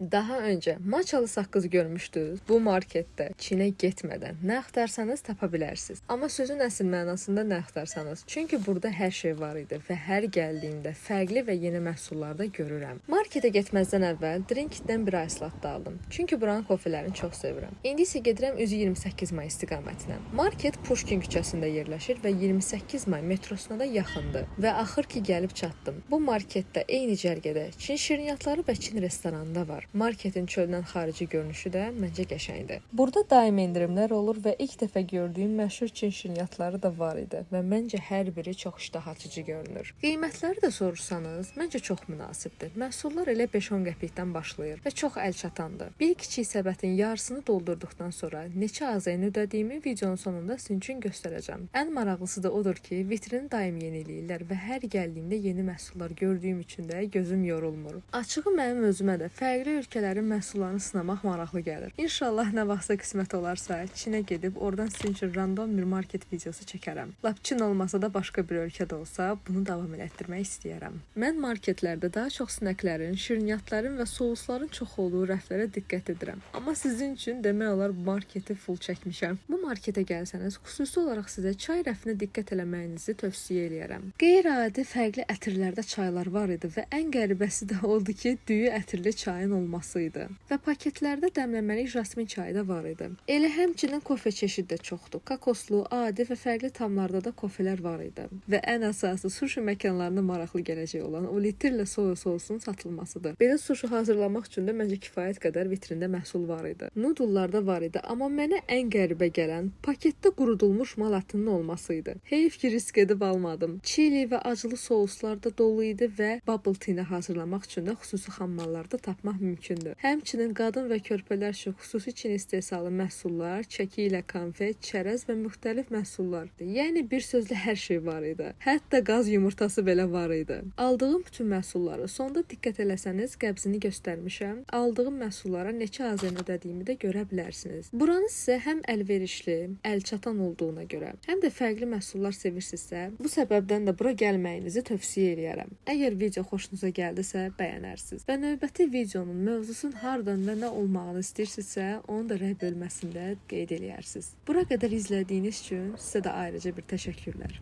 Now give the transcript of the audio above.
Daha öncə maçalı saqqız görmüşdünüz. Bu marketdə Çinə getmədən nə axtarsanız tapa bilərsiniz. Amma sözün əsl mənasında nə axtarsanız. Çünki burada hər şey var idi və hər gəldiyimdə fərqli və yeni məhsullar da görürəm. Marketə getməzdən əvvəl Drinkitdən bir ice latte aldım. Çünki buranın kofələrini çox sevirəm. İndi isə gedirəm üzü 28 may istiqamətinə. Market Puşkin küçəsində yerləşir və 28 may metrosuna da yaxındır. Və axır ki gəlib çatdım. Bu marketdə eyni cərgədə Çin şirniyyatları və Çin restoranı da var. Marketin çöldən xarici görünüşü də məncə qəşəngdir. Burada daim endirimlər olur və ilk dəfə gördüyüm məşhur Çin şirniyyatları da var idi və məncə hər biri çox iştahaçıcı görünür. Qiymətləri də soruşsanız, məncə çox münasibdir. Məhsullar elə 5-10 qəpikdən başlayır və çox əlçatandır. Bir kiçik səbətin yarısını doldurduqdan sonra neçə AZN ödədiyimi videonun sonunda sizin üçün göstərəcəm. Ən maraqlısı da odur ki, vitrini daim yeniləyirlər və hər gəldiyimdə yeni məhsullar gördüyüm üçün də gözüm yorulmur. Açığı mənim özümə də fərqli ölkələrin məhsullarını sınamaq maraqlı gəlir. İnşallah nə vaxtsa qismət olarsa Çinə gedib oradan sizin üçün random bir market videosu çəkərəm. Lap Çin olmasa da başqa bir ölkədə olsa bunu davam elətdirmək istəyərəm. Mən marketlərdə daha çox sneklərin, şirniyyatların və sousların çox olduğu rəflərə diqqət edirəm. Amma sizin üçün demək olar bu marketi full çəkmişəm. Bu marketə gəlsəniz, xüsusi olaraq sizə çay rəfinə diqqət eləməyinizi tövsiyə eləyərəm. Qeyri-adi fərqli ətirlərdə çaylar var idi və ən qəribəsi də oldu ki, düyü ətirli çayın olması idi. Və paketlərdə dəmləməli jasmin çayı da var idi. Elə həmçinin kofe çeşidi də çoxdur. Kokoslu, adi və fərqli tamlarda da kofelər var idi. Və ən əsası suşi məkanlarına maraqlı gələcək olan o litrlə soya sousunun satılmasıdır. Belə suşi hazırlamaq üçün də məncə kifayət qədər vitrində məhsul var idi. Nudullar da var idi, amma mənə ən qəribə gələn paketdə qurudulmuş mal ətinin olması idi. Heyf ki risk edib almadım. Çili və acılı souslar da dolu idi və bubble tea-ni hazırlamaq üçün də xüsusi xammallar da tapmaq mümkündür. Həmçinin qadın və körpələr üçün xüsusi Çin istehsalı məhsullar, çəki ilə konfet, çərəz və müxtəlif məhsullar. Yəni bir sözlə hər şey var idi. Hətta qaz yumurtası belə var idi. Aldığım bütün məhsulları sonda diqqət eləsəniz qəbzini göstərmişəm. Aldığım məhsullara neçə AZN ödədiyimi də görə bilərsiniz. Buranı sizə həm əlverişli, əlçatan olduğuna görə, həm də fərqli məhsullar sevirsinizsə, bu səbəbdən də bura gəlməyinizi tövsiyə eləyərəm. Əgər video xoşunuza gəldisə, bəyənərsiniz. Və növbəti videonun mövzusunun hardan və nə olmağını istəyirsinizsə, onu da rəy bölməsində qeyd eləyərsiniz. Bura qədər izlədiyiniz üçün sizə də ayrıca bir təşəkkürlər.